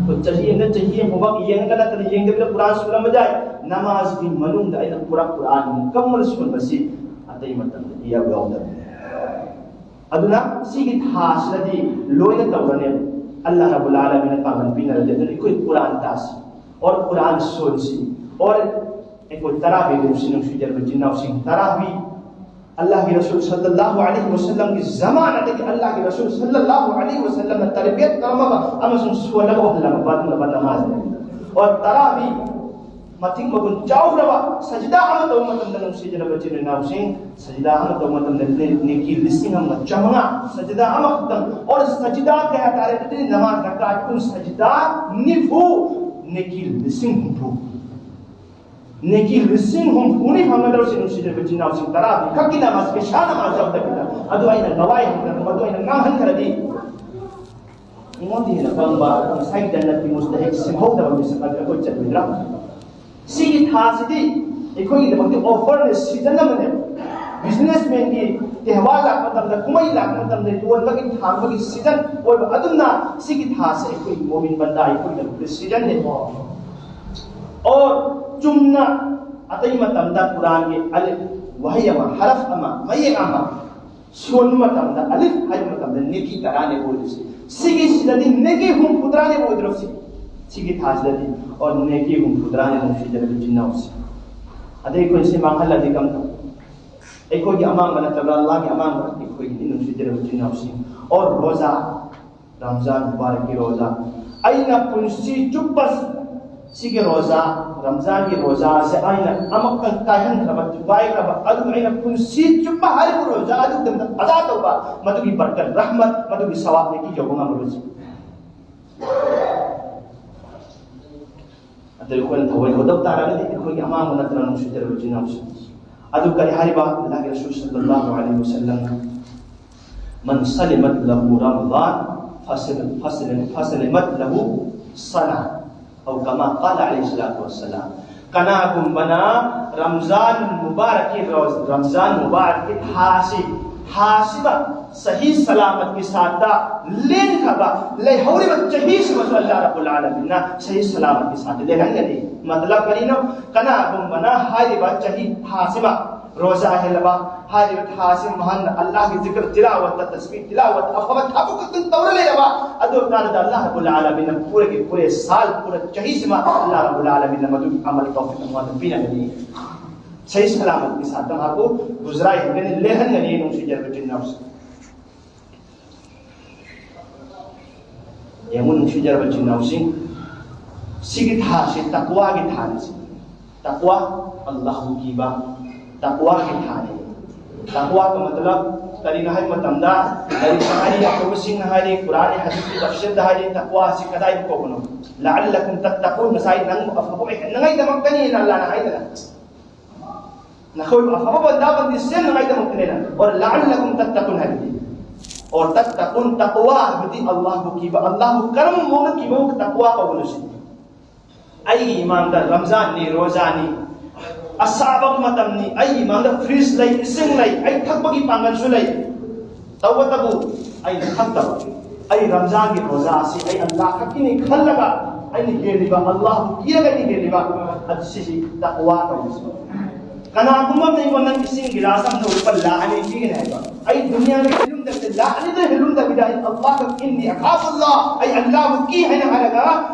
ꯑꯩꯈꯣꯏ ꯆꯍꯤ ꯑꯃꯗ ꯆꯍꯤ ꯑꯃ ꯐꯥꯎꯕ ꯌꯦꯡꯉꯒ ꯅꯠꯇꯅ ꯌꯦꯡꯗꯕꯤꯗ ꯀꯨꯔꯥꯟ ꯁꯣꯜꯂꯝꯕ ꯌꯥꯏ꯫ ꯅꯃꯥꯖꯀꯤ ꯃꯅꯨꯡꯗ ꯑꯩꯅ ꯄꯨꯔꯥ ꯀꯨꯔꯥꯟ ꯃꯨꯀꯝꯃꯜ ꯁꯣꯟꯕꯁꯤ ꯑꯇꯩ ꯃꯇꯝꯗ ꯏꯌꯥꯎ ꯌꯥꯎꯗꯕꯅꯤ꯫ ꯑꯗꯨꯅ ꯁꯤꯒꯤ ꯊꯥꯁꯤꯗꯗꯤ ꯂꯣꯏꯅ ꯇꯧꯔꯅꯦꯕ꯫ ꯑꯜꯂꯥꯍ ꯔꯕꯨꯜ ꯑꯥꯂꯃꯤꯟꯅ ꯄꯥꯡꯒꯜ ꯄꯤꯅꯔꯗꯤ꯫ ꯑꯗꯨꯅ ꯑꯩꯈꯣꯏ ꯀꯨꯔꯥꯟ ꯇꯥꯁꯤ, ꯑꯣꯔ ꯀꯨꯔꯥꯟ ꯁꯣꯟꯁꯤ, ꯑꯣꯔ ꯑꯩꯈꯣꯏ ꯇꯔꯥꯕꯤ ꯂꯦꯞꯁꯤ꯫ ꯅꯨꯡꯁꯤꯖꯔꯕ ꯏꯆꯤꯟ ꯏꯅꯥꯎꯁꯤꯡ, ꯇꯔꯥꯕꯤ ꯑꯜꯂꯥꯍꯒꯤ ꯔꯁꯨꯜ ꯁꯜꯂꯜꯂꯥꯍꯨ ꯑꯂꯩꯍꯤ ꯋꯁꯜꯂꯝꯒꯤ ꯖꯃꯥꯅꯗꯒꯤ ꯑꯜꯂꯥꯍꯒꯤ ꯔꯁꯨꯜ ꯁꯜꯂꯜꯂꯥꯍꯨ ꯑꯂꯩꯍꯤ ꯋꯁꯜꯂꯝꯅ ꯇꯔꯕꯤꯌꯠ ꯇꯧꯔꯝꯃꯕ ꯑꯃꯁꯨꯡ ꯁꯣꯜꯂꯒ ꯎꯍꯜꯂꯕ ꯑꯗꯨꯒꯨꯝꯂꯕ ꯅꯃꯥꯖꯅꯤ꯫ ꯑꯣꯔ ꯇꯔꯥꯕꯤ ꯃꯇꯤꯛ ꯃꯒꯨꯟ ꯆꯥꯎꯈ꯭ꯔꯕ ꯁꯖꯤꯗꯥ ꯑꯃ ꯇꯧꯕ ꯃꯇꯝꯗ, ꯅꯨꯡꯁꯤꯖꯔꯕ ꯏꯆꯤꯟ ꯏꯅꯥꯎꯁꯤꯡ, ꯁꯖꯤꯗꯥ ꯑꯃ ꯇꯧꯕ ꯃꯇꯝꯗ ꯅꯦ-, ꯅꯦꯀꯤ ꯂꯤꯁꯤꯡ ꯑꯃꯒ ꯆꯥꯃꯉꯥ, ꯁꯖꯤꯗꯥ ꯑꯃꯈꯛꯇꯪ꯫ ꯑꯣꯔ ꯁꯖꯤꯗꯥ ꯀꯌꯥ ꯇꯥꯔꯦ ꯑꯗꯨꯗꯤ? ꯅꯃꯥꯖ ꯔꯀꯥꯠ ꯀꯨꯟ, ꯁꯖꯤꯗꯥ ꯅꯤꯐꯨ, ꯅꯦꯀꯤ ꯂꯤꯁꯤꯡ ꯍꯨꯝꯐꯨ꯫ ꯅꯦꯀꯤ ꯂꯤꯁꯤꯡ ꯍꯨꯝꯐꯨꯅꯤ ꯐꯪꯒꯗꯧꯔꯤꯁꯤ, ꯅꯨꯡꯁꯤꯖꯔꯕ ꯏꯆꯤꯟ ꯏꯅꯥꯎꯁꯤꯡ, ꯇꯔꯥꯕꯤ ꯈꯛꯀꯤ ꯅꯃꯥꯖ, ꯏꯁꯥ ꯅꯃꯥꯖ ꯌꯥꯎꯗꯕꯤꯗ꯫ ꯑꯗꯨ ꯑꯩꯅ ꯒꯋꯥꯏ ꯍꯟꯗꯅ, ꯃꯗꯨ ꯑꯩꯅ ꯉꯥꯡꯍꯟꯈ꯭ꯔꯗꯤ, ꯑꯩꯉꯣꯟꯗ ꯍꯦꯟꯅ ꯄꯪꯕ ꯉꯁꯥꯏꯒꯤ ꯖꯟꯅꯠꯀꯤ ꯃꯨꯁꯇꯍꯤꯛ ꯁꯤꯡꯍꯧꯗꯕ ꯃꯤꯁꯛ ꯑꯗꯨ ꯑꯩꯈꯣꯏ ꯆꯠꯂꯣꯏꯗ꯭ꯔꯥ? ꯁꯤꯒꯤ ꯊꯥꯁꯤꯗꯤ ꯑꯩꯈꯣꯏꯒꯤꯗꯃꯛꯇꯤ ꯑꯣꯐꯔꯅꯦ, ꯁꯤꯖꯟ ꯑꯃꯅꯦ꯫ ꯕꯤꯖꯤꯅꯦꯁꯃꯦꯟꯒꯤ ꯇꯦꯍꯋꯥꯔ ꯂꯥꯛꯄ ꯃꯇꯝꯗ, ꯀꯨꯝꯍꯩ ꯂꯥꯛꯄ ꯃꯇꯝꯗ, ꯌꯣꯟꯕꯒꯤ, ꯊꯥꯡꯕꯒꯤ ꯁꯤꯖꯟ ꯑꯣꯏꯕ꯫ ꯑꯗꯨꯅ ꯁꯤꯒꯤ ꯊꯥꯁꯦ ꯑꯩꯈꯣꯏ ꯃꯣꯃꯤꯟ ꯕꯟꯗꯥ ꯑꯩꯈꯣꯏꯒꯤꯗꯃꯛꯇ ꯁꯤꯖꯟꯅꯦ꯫ ꯑꯣ, ꯆꯨꯝꯅ ꯑꯇꯩ ꯃꯇꯝꯗ ꯀꯨꯔꯥꯟꯒꯤ ꯑꯂꯤꯐ, ꯋꯥꯍꯩ ꯑꯃ, ꯍꯔꯐ ꯑꯃ, ꯃꯌꯦꯛ ꯑꯃ ꯁꯣꯟꯕ ꯃꯇꯝꯗ, ꯑꯂꯤꯐ ꯍꯥꯏꯕ ꯃꯇꯝꯗ ꯅꯦꯀꯤ ꯇꯔꯥꯅꯦ ꯑꯣꯏꯗꯣꯏꯁꯦ꯫ ꯁꯤꯒꯤꯁꯤꯗꯗꯤ ꯅꯦꯀꯤ ꯍꯨꯝꯐꯨ ꯇꯔꯥꯅꯦ ꯑꯣꯏꯗꯣꯏꯁꯦ꯫ ꯁꯤꯒꯤ ꯊꯥꯁꯤꯗꯗꯤ, ꯑꯣ, ꯅꯦꯀꯤ ꯍꯨꯝꯐꯨ ꯇꯔꯥꯅꯦ, ꯅꯨꯡꯁꯤꯖꯔꯕ ꯏꯆꯤꯟ ꯏꯅꯥꯎꯁꯦ꯫ ꯑꯗꯩ ꯑꯩꯈꯣꯏ ꯁꯤ ꯃꯥꯡꯍꯜꯂꯗꯤ ꯀꯝ ꯇꯧ? ꯑꯩꯈꯣꯏꯒꯤ ꯑꯃꯥꯡꯕ ꯅꯠꯇꯕ꯭ꯔꯥ? ꯑꯜꯂꯥꯍꯒꯤ ꯑꯃꯥꯡꯕ ꯅꯠꯇꯦ, ꯑꯩꯈꯣꯏꯒꯤꯅꯤ, ꯅꯨꯡꯁꯤꯖꯔꯕ ꯏꯆꯤꯟ ꯏꯅꯥꯎꯁꯤꯡ꯫ ꯑꯣ, ꯔꯣꯖꯥ, ꯔꯝꯖꯥꯟ ꯃꯨꯕꯥꯔꯛꯀꯤ ꯔꯣꯖꯥ꯫ ꯑꯩꯅ ꯄꯨꯟꯁꯤ ꯆꯨꯞꯄ ꯁꯤꯒꯤ ꯔꯣꯖꯥ, ꯔꯝꯖꯥꯟꯒꯤ ꯔꯣꯖꯥꯁꯦ ꯑꯩꯅ ꯑꯃꯨꯛꯇꯪ ꯀꯥꯏꯍꯟꯈ꯭ꯔꯕ, ꯊꯨꯒꯥꯏꯈ꯭ꯔꯕ, ꯑꯗꯨ ꯑꯩꯅ ꯄꯨꯟꯁꯤ ꯆꯨꯞꯄ ꯍꯥꯏꯔꯤꯕ ꯔꯣꯖꯥ ꯑꯗꯨꯒꯤꯗꯃꯛꯇ ꯑꯗꯥ ꯇꯧꯕ, ꯃꯗꯨꯒꯤ ꯕꯔꯀꯠ, ꯔꯍꯃꯠ, ꯃꯗꯨꯒꯤ ꯁꯋꯥꯕ ꯅꯦꯀꯤ ꯌꯧꯕ ꯉꯝꯃꯔꯣꯏ꯫ ꯑꯗꯨ ꯑꯩꯈꯣꯏꯅ ꯊꯑꯣꯏ ꯍꯧꯗꯕ ꯇꯥꯔꯒꯗꯤ ꯑꯩꯈꯣꯏꯒꯤ ꯑꯃꯥꯡꯕ ꯅꯠꯇꯅ, ꯅꯨꯡꯁꯤꯖꯔꯕ ꯏꯆꯤꯟ ꯏꯅꯥꯎꯁꯤꯡ꯫ ꯑꯗꯨ ꯀꯔꯤ ꯍꯥꯏꯔꯤꯕ? ꯑꯜꯂꯥꯍꯒꯤ ꯔꯁꯨꯜ ꯁꯜꯂꯜꯂꯥꯍꯨ ꯑꯂꯩꯍꯤ ꯋꯁꯜꯂꯝ, "ꯃꯟ ꯁꯂꯤꯃꯠ ꯂꯍꯨ ꯔꯃضان ꯐꯁꯂ-, ꯐꯁꯂ-, ꯐꯁꯂꯤꯃꯠ ꯂꯍꯨ ꯁꯅꯥ", ꯑꯧ ꯀꯃꯥ ꯀꯥꯂ ꯑꯂꯩꯍꯤ ꯁꯂꯥꯇꯨ ꯋꯁꯁꯂꯥꯝ꯫ ꯀꯅꯥꯒꯨꯝꯕꯅ ꯔꯝꯖꯥꯟ ꯃꯨꯕꯥꯔꯛꯀꯤ ꯔꯣꯖ-, ꯔꯝꯖꯥꯟ ꯃꯨꯕꯥꯔꯛꯀꯤ ꯊꯥꯁꯤ, ꯊꯥꯁꯤꯃ ꯁꯍꯤ ꯁꯂꯥꯃꯠꯀꯤ ꯁꯥꯠꯇ ꯂꯦꯟꯈ꯭ꯔꯕ, ꯂꯩꯍꯧꯔꯤꯕ ꯆꯍꯤꯁꯤꯃꯁꯨ ꯑꯜꯂꯥꯍ ꯔꯕꯨꯜ ꯑꯥꯂꯃꯤꯟꯅ ꯁꯍꯤ ꯁꯂꯥꯃꯠꯀꯤ ꯁꯥꯠꯇ ꯂꯦꯟꯍꯟꯒꯅꯤ꯫ ꯃꯇꯂꯕ ꯀꯔꯤꯅꯣ? ꯀꯅꯥꯒꯨꯝꯕꯅ ꯍꯥꯏꯔꯤꯕ ꯆꯍꯤ ꯊꯥꯁꯤꯃ ꯔꯣꯖꯥ ꯍꯦꯜꯂꯕ, ꯍꯥꯏꯔꯤꯕ ꯊꯥ ꯑꯁꯤ ꯃꯍꯥꯛꯅ ꯑꯜꯂꯥꯍꯒꯤ ꯖꯤꯀꯔ, ꯇꯤꯂꯥꯋꯠꯇ, ꯇꯁꯕꯤꯍ, ꯇꯤꯂꯥꯋꯠ, ꯑꯐꯕ ꯊꯕꯛ ꯈꯛꯇꯪ ꯇꯧꯔ ꯂꯩꯔꯕ ꯑꯗꯨ ꯑꯣꯏꯇꯥꯔꯗꯤ ꯑꯜꯂꯥꯍ ꯔꯕꯨꯜ ꯑꯥꯂꯃꯤꯟꯅ ꯄꯨꯔꯒꯤ ꯄꯨꯔꯦ ꯁꯥꯜ ꯄꯨꯔ ꯆꯍꯤꯁꯤꯃ ꯑꯜꯂꯥꯍ ꯔꯕꯨꯜ ꯑꯥꯂꯃꯤꯟꯅ ꯃꯗꯨꯒꯤ ꯑꯃꯜ ꯇꯧꯐꯝ ꯃꯉꯣꯟꯗ ꯄꯤꯔꯒꯅꯤ꯫ ꯁꯍꯤ ꯁꯂꯥꯃꯠꯀꯤ ꯁꯥꯠꯇ ꯃꯍꯥꯛꯄꯨ ꯒꯨꯖꯔꯥ ꯍꯦꯟꯒꯅꯤ, ꯂꯦꯜꯍꯟꯒꯅꯤ, ꯅꯨꯡꯁꯤꯖꯔꯕ ꯏꯆꯤꯟ ꯏꯅꯥꯎꯁꯤꯡ꯫ ꯌꯦꯡꯉꯨ, ꯅꯨꯡꯁꯤꯖꯔꯕ ꯏꯆꯤꯟ ꯏꯅꯥꯎꯁꯤꯡ, ꯁꯤꯒꯤ ꯊꯥꯁꯤ ꯇꯛꯋꯥꯒꯤ ꯊꯥꯅꯤ꯫ ꯁꯤ ꯇꯛꯋꯥ, ꯑꯜꯂꯥꯍꯕꯨ ꯀꯤꯕ, ꯇꯛꯋꯥꯒꯤ ꯊꯥꯅꯤ꯫ ꯇꯛꯋꯥꯒꯤ ꯃꯇꯂꯕ ꯀꯔꯤꯅꯣ ꯍꯥꯏꯕ ꯃꯇꯝꯗ, ꯂꯥꯏꯔꯤꯛꯇ ꯍꯥꯏꯔꯤ, ꯑꯐꯕꯁꯤꯡꯅ ꯍꯥꯏꯔꯤ, ꯀꯨꯔꯥꯟꯒꯤ ꯍꯗꯤꯁꯀꯤ ꯇꯐꯁꯤꯔꯗ ꯍꯥꯏꯔꯤ, ꯇꯛꯋꯥꯁꯤ ꯀꯗꯥꯏꯕꯨ ꯀꯧꯕꯅꯣ? "ꯂꯑꯜꯂꯀꯨꯝ ꯇꯠꯇꯀꯨꯟ", ꯉꯁꯥꯏ ꯅꯪꯕꯨ ꯑꯐꯕ ꯑꯣꯏꯍꯟꯅꯉꯥꯏꯗꯃꯛꯇꯅꯤꯅ ꯑꯜꯂꯥꯍꯅ ꯍꯥꯏꯗꯅ꯫ ꯅꯈꯣꯏꯕꯨ ꯑꯐꯕ ꯕꯟꯗꯥ ꯕꯟꯗꯤ ꯁꯦꯝꯅꯉꯥꯏꯗꯃꯛꯇꯅꯦꯅ꯫ ꯑꯣꯔ "ꯂꯑꯜꯂꯀꯨꯝ ꯇꯠꯇꯀꯨꯟ" ꯍꯥꯏꯕꯗꯤ, ꯑꯣꯔ "ꯇꯠꯇꯀꯨꯟ", ꯇꯛꯋꯥ ꯍꯥꯏꯕꯗꯤ ꯑꯜꯂꯥꯍꯕꯨ ꯀꯤꯕ, ꯑꯜꯂꯥꯍꯕꯨ ꯀꯔꯝꯕ ꯃꯑꯣꯡꯗ ꯀꯤꯕ ꯃꯑꯣꯡꯗ ꯇꯛꯋꯥ ꯀꯧꯕꯅꯣ ꯁꯤꯅꯤ꯫ ꯑꯩꯒꯤ ꯏꯃꯥꯡꯗ ꯔꯝꯖꯥꯟꯅꯤ, ꯔꯣꯖꯥꯅꯤ, ꯑꯁꯥꯕ ꯃꯇꯝꯅꯤ, ꯑꯩꯒꯤ ꯏꯃꯥꯡꯗ ꯐ꯭ꯔꯤꯖ ꯂꯩ, ꯏꯁꯤꯡ ꯂꯩ, ꯑꯩ ꯊꯛꯄꯒꯤ ꯄꯥꯡꯒꯜꯁꯨ ꯂꯩ꯫ ꯇꯧꯕꯇꯕꯨ ꯑꯩꯅ ꯈꯟꯗꯕ, ꯑꯩ ꯔꯝꯖꯥꯟꯒꯤ ꯔꯣꯖꯥ ꯑꯁꯤ ꯑꯩ ꯑꯜꯂꯥꯍ ꯈꯛꯀꯤꯅꯤ ꯈꯜꯂꯒ ꯑꯩꯅ ꯍꯦꯜꯂꯤꯕ, ꯑꯜꯂꯥꯍꯕꯨ ꯀꯤꯔꯒ ꯑꯩꯅ ꯍꯦꯜꯂꯤꯕ, ꯑꯗꯨ ꯁꯤꯁꯤ ꯇꯛꯋꯥ ꯀꯧꯏ꯫ ꯀꯅꯥꯒꯨꯝꯕ ꯑꯃꯅ ꯑꯩꯉꯣꯟꯗ ꯏꯁꯤꯡ ꯒꯤꯂꯥꯁ ꯑꯃꯗ ꯂꯨꯄꯥ ꯂꯥꯈ ꯑꯅꯤ ꯄꯤꯒꯅꯤ ꯍꯥꯏꯕ, ꯑꯩ ꯗꯨꯅꯤꯌꯥꯗ ꯍꯦꯜꯂꯨꯝꯗꯕꯤꯗ, ꯂꯥꯈ ꯑꯅꯤꯗ ꯍꯦꯜꯂꯨꯝꯗꯕꯤꯗ ꯑꯩ ꯑꯜꯂꯥꯍ ꯈꯛꯀꯤꯅꯤ, "ꯑꯈꯥꯐꯨꯜꯂꯥꯍ", ꯑꯩ ꯑꯜꯂꯥꯍꯕꯨ ꯀꯤ ꯍꯥꯏꯅ ꯍꯥꯏꯔꯒ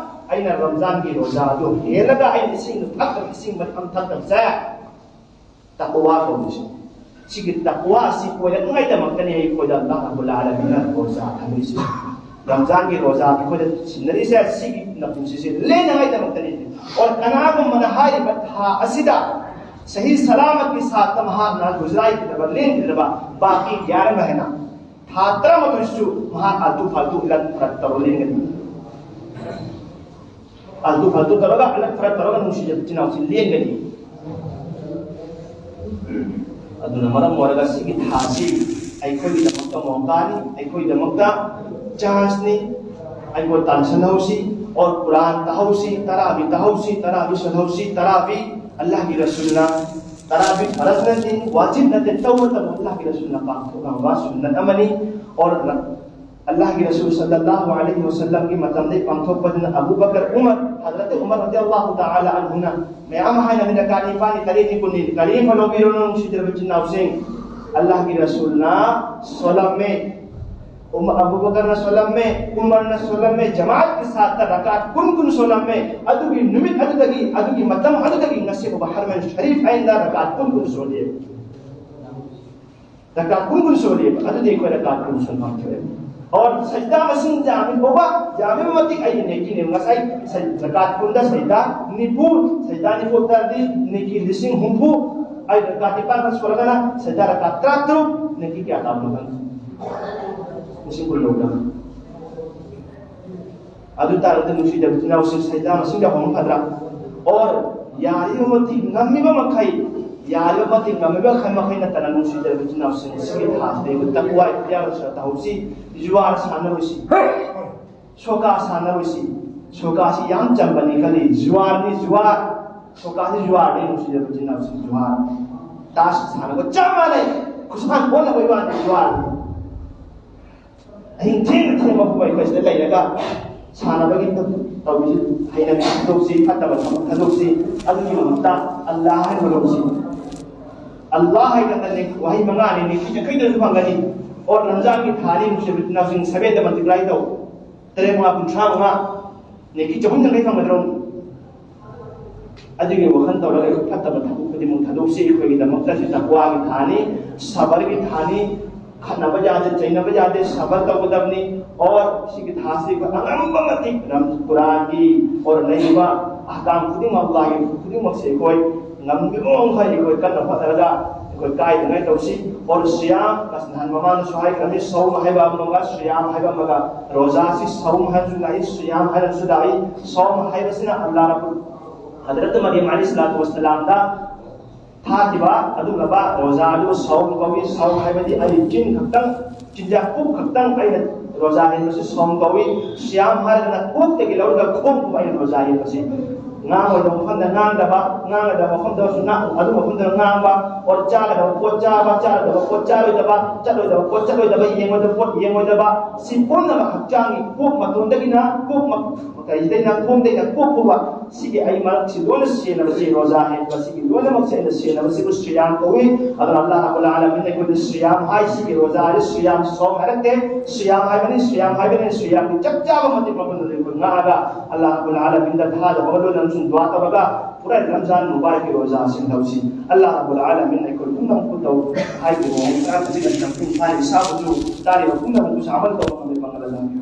ꯑꯩꯅ ꯔꯝꯖꯥꯟꯒꯤ ꯔꯣꯖꯥ ꯑꯗꯨ ꯍꯦꯜꯂꯒ ꯑꯩꯅ ꯏꯁꯤꯡꯗꯨ ꯊꯛꯇꯕ, ꯏꯁꯤꯡ ꯃꯔꯤꯛ ꯑꯃ ꯊꯛꯇꯕꯁꯦ ꯇꯛꯋꯥ ꯀꯧꯔꯤꯁꯦ꯫ ꯁꯤꯒꯤ ꯇꯛꯋꯥ ꯑꯁꯤ ꯀꯣꯏꯔꯛꯅꯉꯥꯏꯗꯃꯛꯇꯅꯤ ꯑꯩꯈꯣꯏꯗ ꯑꯜꯂꯥꯍ ꯔꯕꯨꯜ ꯑꯥꯂꯃꯤꯟꯅ ꯔꯣꯖꯥ ꯊꯝꯃꯤꯁꯦ꯫ ꯔꯝꯖꯥꯟꯒꯤ ꯔꯣꯖꯥ ꯑꯩꯈꯣꯏꯗ ꯁꯤꯟꯅꯔꯤꯁꯦ ꯁꯤꯒꯤ ꯅꯄꯨꯟꯁꯤꯁꯦ ꯂꯦꯟꯅꯉꯥꯏꯗꯃꯛꯇꯅꯤ꯫ ꯑꯣꯔ ꯀꯅꯥꯒꯨꯝꯕꯅ ꯍꯥꯏꯔꯤꯕ ꯊꯥ ꯑꯁꯤꯗ ꯁꯍꯤ ꯁꯂꯥꯃꯠꯀꯤ ꯁꯥꯠꯇ ꯃꯍꯥꯛꯅ ꯒꯨꯖꯔꯥꯏꯒꯗꯕ, ꯂꯦꯟꯒꯗꯕ ꯕꯥꯀꯤ ꯒ꯭ꯌꯥꯔ ꯃꯍꯤꯅꯥ, ꯊꯥ ꯇꯔꯥꯃꯥꯊꯣꯏꯁꯨ ꯃꯍꯥꯛ ꯑꯥꯜꯇꯨ ꯐꯥꯜꯇꯨ ꯏꯂꯠ ꯐꯔꯠ ꯇꯧꯔ ꯂꯦꯟꯒꯅꯤ꯫ ꯑꯗꯨ ꯐꯠꯇꯨ ꯇꯧꯔꯒ ꯑꯂꯛ ꯐꯔꯛ ꯇꯧꯔꯒ ꯅꯨꯡꯁꯤꯖꯕ ꯏꯆꯤꯟ ꯏꯅꯥꯎꯁꯤ ꯂꯦꯟꯒꯅꯤ꯫ ꯑꯗꯨꯅ ꯃꯔꯝ ꯑꯣꯏꯔꯒ ꯁꯤꯒꯤ ꯊꯥꯁꯤ ꯑꯩꯈꯣꯏꯒꯤꯗꯃꯛꯇ ꯃꯣꯀꯥꯅꯤ, ꯑꯩꯈꯣꯏꯒꯤꯗꯃꯛꯇ ꯆꯥꯟꯁꯅꯤ꯫ ꯑꯩꯈꯣꯏ ꯇꯥꯟꯁꯤꯟꯍꯧꯁꯤ, ꯑꯣꯔ ꯀꯨꯔꯥꯟ ꯇꯥꯍꯧꯁꯤ, ꯇꯔꯥꯕꯤ ꯇꯥꯍꯧꯁꯤ, ꯇꯔꯥꯕꯤ ꯁꯣꯟꯍꯧꯁꯤ, ꯇꯔꯥꯕꯤ ꯑꯜꯂꯥꯍꯒꯤ ꯔꯁꯨꯜꯅ, ꯇꯔꯥꯕꯤ ꯐꯔꯖ ꯅꯠꯇꯦ, ꯋꯥꯖꯤꯕ ꯅꯠꯇꯦ, ꯇꯧꯕꯇꯕꯨ ꯑꯜꯂꯥꯍꯒꯤ ꯔꯁꯨꯜꯅ ꯄꯥꯡꯊꯣꯛꯂꯝꯕ ꯁꯨꯟꯅꯠ ꯑꯃꯅꯤ꯫ ꯑꯣꯔ ꯑꯜꯂꯥꯍꯒꯤ ꯔꯁꯨꯜ ꯁꯜꯂꯜꯂꯥꯍꯨ ꯑꯂꯩꯍꯤ ꯋꯁꯜꯂꯝꯒꯤ ꯃꯇꯝꯗꯒꯤ ꯄꯥꯡꯊꯣꯛꯄꯗꯨꯅ ꯑꯕꯨ ꯕꯀꯔ, ꯎꯃꯔ, ꯍꯖꯔꯠ ꯎꯃꯔ ꯔꯗꯤꯌꯜꯂꯥꯍꯨ ꯇꯥꯂꯥ ꯑꯟꯍꯨꯅ ꯃꯌꯥꯝ ꯑꯃ ꯍꯥꯏꯅ ꯍꯟꯗꯛ ꯀꯥꯅꯤ ꯄꯥꯅꯤ ꯇꯔꯦꯠꯅꯤ ꯀꯨꯟꯅꯤ ꯀꯔꯤ ꯑꯃ ꯂꯧꯕꯤꯔꯨꯅꯨ ꯅꯨꯡꯁꯤꯖꯔꯕ ꯏꯆꯤꯟ ꯏꯅꯥꯎꯁꯤꯡ꯫ ꯑꯜꯂꯥꯍꯒꯤ ꯔꯁꯨꯜꯅ ꯁꯣꯜꯂꯝꯃꯦ, ꯎꯃ-, ꯑꯕꯨ ꯕꯀꯔꯅ ꯁꯣꯜꯂꯝꯃꯦ, ꯎꯃꯔꯅ ꯁꯣꯜꯂꯝꯃꯦ, ꯖꯃꯥꯠꯀꯤ ꯁꯥꯠꯇ ꯔꯀꯥꯠ ꯀꯨꯟ ꯀꯨꯟ ꯁꯣꯜꯂꯝꯃꯦ꯫ ꯑꯗꯨꯒꯤ ꯅꯨꯃꯤꯠ ꯑꯗꯨꯗꯒꯤ, ꯑꯗꯨꯒꯤ ꯃꯇꯝ ꯑꯗꯨꯗꯒꯤ ꯉꯁꯤ ꯐꯥꯎꯕ ꯍꯔꯃꯟ ꯁꯔꯤꯐ ꯑꯏꯟꯗ ꯔꯀꯥꯠ ꯀꯨꯟ ꯀꯨꯟ ꯁꯣꯜꯂꯤ꯫ ꯔꯀꯥꯠ ꯀꯨꯟ ꯀꯨꯟ ꯁꯣꯜꯂꯦꯕ, ꯑꯗꯨꯗꯤ ꯑꯩꯈꯣꯏ ꯔꯀꯥꯠ ꯀꯨꯟ ꯁꯣꯟꯐꯝ ꯊꯣꯛꯑꯦ꯫ ꯑꯣꯔ ꯁꯖꯗꯥ ꯃꯁꯤꯡ ꯌꯥꯝꯃꯤ ꯐꯥꯎꯕ, ꯌꯥꯝꯃꯤꯕ ꯃꯇꯤꯛ ꯑꯩꯒꯤ ꯅꯦꯀꯤꯅꯦꯕ꯫ ꯉꯁꯥꯏ ꯁ-, ꯔꯀꯥꯠ ꯀꯨꯟꯗ ꯁꯖꯗꯥ ꯅꯤꯐꯨ, ꯁꯖꯗꯥ ꯅꯤꯐꯨ ꯇꯥꯔꯗꯤ ꯅꯦꯀꯤ ꯂꯤꯁꯤꯡ ꯍꯨꯝꯐꯨ꯫ ꯑꯩ ꯔꯀꯥꯠ ꯅꯤꯄꯥꯟ ꯈꯛ ꯁꯣꯜꯂꯒꯅ ꯁꯖꯗꯥ ꯔꯀꯥꯠ ꯇꯔꯥꯇꯔꯨꯛ, ꯅꯦꯀꯤ ꯀꯌꯥ ꯇꯥꯕꯅꯣ ꯈꯪꯗꯦ꯫ ꯂꯤꯁꯤꯡ ꯀꯨꯟ ꯂꯧꯗꯅ꯫ ꯑꯗꯨ ꯇꯥꯔꯒꯗꯤ ꯅꯨꯡꯁꯤꯗꯕ ꯏꯆꯤꯟ ꯏꯅꯥꯎꯁꯤꯡ ꯁꯖꯗꯥ ꯃꯁꯤꯡ ꯌꯥꯎꯍꯟꯕ ꯐꯗ꯭ꯔꯥ? ꯑꯣꯔ ꯌꯥꯔꯤꯕ ꯃꯇꯤꯛ ꯉꯝꯃꯤꯕ ꯃꯈꯩ, ꯌꯥꯔꯤꯕ ꯃꯇꯤꯛ ꯉꯝꯃꯤꯕ ꯃꯈꯩ, ꯃꯈꯩ ꯅꯠꯇꯅ ꯅꯨꯡꯁꯤꯗꯕ ꯏꯆꯤꯟ ꯏꯅꯥꯎꯁꯤꯡ ꯁꯤꯒꯤ ꯊꯥꯁꯤꯗ ꯑꯩꯈꯣꯏ ꯇꯛꯋꯥ ꯏꯈꯇꯤꯌꯥꯔ ꯇꯧꯍꯧꯁꯤ, ꯖꯨꯋꯥꯔ ꯁꯥꯟꯅꯔꯣꯏꯁꯤ, ꯁꯣꯀꯥ ꯁꯥꯟꯅꯔꯣꯏꯁꯤ꯫ ꯁꯣꯀꯥꯁꯤ ꯌꯥꯝ ꯆꯝꯕꯅꯤ ꯈꯜꯂꯤ, ꯖꯨꯋꯥꯔꯅꯤ ꯖꯨꯋꯥꯔ, ꯁꯣꯀꯥꯁꯤ ꯖꯨꯋꯥꯔꯅꯤ ꯅꯨꯡꯁꯤꯗꯕ ꯏꯆꯤꯟ ꯏꯅꯥꯎꯁꯤꯡ ꯖꯨꯋꯥꯔ꯫ ꯇꯥꯁ ꯁꯥꯟꯅꯕ ꯆꯞ ꯃꯥꯟꯅꯩ, ꯈꯨꯠꯁꯥꯟ ꯑꯣꯟꯅꯕꯒꯤ ꯋꯥꯅꯤ ꯖꯨꯋꯥꯔꯅꯤ꯫ ꯑꯍꯤꯡ ꯊꯦꯡꯅ ꯊꯦꯡꯕ ꯐꯥꯎꯕ ꯑꯩꯈꯣꯏ ꯁꯤꯗ ꯂꯩꯔꯒ ꯁꯥꯟꯅꯕꯒꯤ ꯇꯧꯔꯤꯁꯤ ꯍꯩꯅꯕꯤ ꯊꯥꯗꯣꯛꯁꯤ, ꯐꯠꯇꯕ ꯊꯕꯛ ꯊꯥꯗꯣꯛꯁꯤ꯫ ꯑꯗꯨꯒꯤ ꯃꯍꯨꯠꯇ ꯑꯜꯂꯥꯍ ꯍꯥꯏꯅ ꯂꯧꯁꯤ꯫ ꯑꯜꯂꯥꯍ ꯍꯥꯏꯅ ꯋꯥꯍꯩ ꯃꯉꯥꯅꯤ, ꯅꯦꯀꯤ ꯌꯥꯡꯈꯩꯗꯁꯨ ꯐꯪꯒꯅꯤ꯫ ꯑꯣꯔ ꯔꯝꯖꯥꯟꯒꯤ ꯊꯥꯅꯤ, ꯅꯨꯡꯁꯤꯕ ꯏꯆꯤꯟ ꯏꯅꯥꯎꯁꯤꯡ, ꯁꯚꯦꯟꯗ ꯃꯜꯇꯤꯄ꯭ꯂꯥꯏ ꯇꯧ꯫ ꯇꯔꯦꯠ ꯃꯉꯥ ꯀꯨꯟꯊ꯭ꯔꯥ ꯃꯉꯥ, ꯅꯦꯀꯤ ꯆꯍꯨꯝ ꯌꯥꯡꯈꯩ ꯐꯪꯒꯗ꯭ꯔꯣ? ꯑꯗꯨꯒꯤ ꯋꯥꯈꯜ ꯇꯧꯔꯒ ꯑꯩꯈꯣꯏ ꯐꯠꯇꯕ ꯊꯕꯛ ꯈꯨꯗꯤꯡꯃꯛ ꯊꯥꯗꯣꯛꯁꯤ꯫ ꯑꯩꯈꯣꯏꯒꯤꯗꯃꯛꯇ ꯁꯤ ꯇꯛꯋꯥꯒꯤ ꯊꯥꯅꯤ, ꯁꯕꯔꯒꯤ ꯊꯥꯅꯤ꯫ ꯈꯠꯅꯕ ꯌꯥꯗꯦ, ꯆꯩꯅꯕ ꯌꯥꯗꯦ, ꯁꯕꯔ ꯇꯧꯒꯗꯕꯅꯤ꯫ ꯑꯣꯔ ꯁꯤꯒꯤ ꯊꯥꯁꯤ ꯑꯩꯈꯣꯏ ꯑꯉꯝꯕ ꯃꯇꯤꯛ ꯔꯝ-, ꯀꯨꯔꯥꯟꯒꯤ ꯑꯣꯔ ꯂꯩꯔꯤꯕ ꯑꯍꯀꯥꯝ ꯈꯨꯗꯤꯡꯃꯛ, ꯑꯜꯂꯥꯍꯒꯤ ꯈꯨꯗꯤꯡꯃꯛꯁꯦ ꯑꯩꯈꯣꯏ ꯉꯝꯂꯤꯕ ꯃꯈꯩ ꯑꯩꯈꯣꯏ ꯀꯟꯅ ꯍꯣꯠꯅꯔꯒ ꯑꯩꯈꯣꯏ ꯀꯥꯏꯗꯅꯉꯥꯏ ꯇꯧꯁꯤ꯫ ꯑꯣꯔ ꯁꯤꯌꯥꯝ, ꯅꯍꯥꯟ ꯃꯃꯥꯡꯗꯁꯨ ꯍꯥꯏꯈ꯭ꯔꯕꯅꯤ, ꯁꯧꯝ ꯍꯥꯏꯕ ꯑꯃꯒ ꯁꯤꯌꯥꯝ ꯍꯥꯏꯕ ꯑꯃꯒ, ꯔꯣꯖꯥꯁꯤ ꯁꯧꯝ ꯍꯥꯏꯅꯁꯨ ꯂꯥꯛꯏ, ꯁꯤꯌꯥꯝ ꯍꯥꯏꯅꯁꯨ ꯂꯥꯛꯏ꯫ ꯁꯧꯝ ꯍꯥꯏꯕꯁꯤꯅ ꯑꯜꯂꯥꯍ ꯔꯕꯨꯜ, ꯍꯗꯔꯠ ꯃꯔꯤꯝ ꯑꯂꯩꯍꯤ ꯁꯂꯥꯇꯨ ꯋꯁꯁꯂꯥꯝꯗ ꯊꯥꯈꯤꯕ ꯑꯗꯨꯒꯨꯝꯂꯕ ꯔꯣꯖꯥ ꯑꯗꯨꯕꯨ ꯁꯧꯝ ꯀꯧꯏ꯫ ꯁꯧꯝ ꯍꯥꯏꯕꯗꯤ ꯑꯩ ꯆꯤꯟ ꯈꯛꯇꯪ, ꯆꯤꯟꯖꯥꯛ ꯄꯨꯛ ꯈꯛꯇꯪ ꯑꯩꯅ ꯔꯣꯖꯥ ꯍꯦꯟꯕꯁꯤ ꯁꯧꯝ ꯀꯧꯏ꯫ ꯁꯤꯌꯥꯝ ꯍꯥꯏꯔꯒꯅ ꯀꯣꯛꯇꯒꯤ ꯂꯧꯔꯒ ꯈꯣꯡ ꯐꯥꯎꯕ ꯑꯩꯅ ꯔꯣꯖꯥ ꯍꯦꯟꯕꯁꯤ ꯉꯥꯡꯉꯣꯏꯗꯕ ꯃꯐꯝꯗ ꯉꯥꯡꯗꯕ, ꯉꯥꯡꯒꯗꯕ ꯃꯐꯝꯗ ꯉꯥ-, ꯑꯗꯨ ꯃꯐꯝꯗ ꯉꯥꯡꯕ, ꯑꯣꯔ ꯆꯥꯒꯗꯕ ꯄꯣꯠ ꯆꯥꯕ, ꯆꯥꯔꯣꯏꯗꯕ ꯄꯣꯠ ꯆꯥꯔꯣꯏꯗꯕ, ꯆꯠꯂꯣꯏꯗꯕ ꯄꯣꯠ ꯆꯠꯂꯣꯏꯗꯕ, ꯌꯦꯡꯉꯣꯏꯗꯕ ꯄꯣꯠ ꯌꯦꯡꯉꯣꯏꯗꯕ, ꯁꯤ ꯄꯨꯝꯅꯃꯛ ꯍꯛꯆꯥꯡꯒꯤ ꯀꯣꯛ ꯃꯇꯣꯟꯗꯒꯤꯅ ꯀꯣꯛ ꯃ-, ꯀꯩꯗꯩꯅ, ꯈꯣꯡꯗꯩꯅ ꯀꯣꯛ ꯐꯥꯎꯕ ꯁꯤꯒꯤ ꯑꯩ ꯃꯔꯛꯁꯤ ꯂꯣꯏꯅ ꯁꯦꯟꯅꯕꯁꯤ ꯔꯣꯖꯥ ꯍꯥꯏ꯫ ꯃꯁꯤꯒꯤ ꯂꯣꯏꯅꯃꯛꯁꯦ ꯑꯩꯅ ꯁꯦꯟꯅꯕꯁꯤꯕꯨ ꯁꯤꯌꯥꯝ ꯀꯧꯏ꯫ ꯑꯗꯨꯅ ꯑꯜꯂꯥꯍ ꯔꯕꯨꯜ ꯑꯥꯂꯃꯤꯟ ꯑꯩꯈꯣꯏꯗ ꯁꯤꯌꯥꯝ ꯍꯥꯏ, ꯁꯤꯒꯤ ꯔꯣꯖꯥ ꯍꯥꯏ, ꯁꯤꯌꯥꯝ ꯁꯣꯝ ꯍꯥꯏꯔꯛꯇꯦ, ꯁꯤꯌꯥꯝ ꯍꯥꯏꯕꯅꯤ, ꯁꯤꯌꯥꯝ ꯍꯥꯏꯕꯅꯤ, ꯁꯤꯌꯥꯝꯒꯤ ꯆꯞ ꯆꯥꯕ ꯃꯇꯤꯛ ꯃꯐꯝꯗꯨꯗ ꯑꯩꯈꯣꯏ ꯉꯥꯛꯑꯒ ꯑꯜꯂꯥꯍ ꯔꯕꯨꯜ ꯑꯥꯂꯃꯤꯟꯗ ꯊꯥꯖꯕꯒ ꯂꯣꯏꯅꯅ ꯁꯨꯝ ꯗꯨꯋꯥ ꯇꯧꯔꯒ ꯄꯨꯔꯥ ꯔꯝꯖꯥꯟ ꯃꯨꯕꯥꯔꯛꯀꯤ ꯔꯣꯖꯥ ꯑꯁꯤ ꯇꯧꯁꯤ꯫ ꯑꯜꯂꯥꯍ ꯔꯕꯨꯜ ꯑꯥꯂꯃꯤꯟ ꯑꯩꯈꯣꯏ ꯄꯨꯝꯅꯃꯛꯄꯨ ꯇꯧ ꯍꯥꯏꯈꯤꯕ ꯃꯑꯣꯡ ꯇꯔꯥ ꯇꯔꯦꯠ ꯅꯝꯐꯨ ꯍꯥꯏꯔꯤꯕ ꯏꯁꯥꯕꯨꯁꯨ ꯇꯥꯔꯤꯕ ꯄꯨꯝꯅꯃꯛꯄꯨꯁꯨ ꯑꯃꯜ ꯇꯧꯕ ꯉꯝꯕ ꯄꯥꯡꯒꯜ ꯑꯗꯨ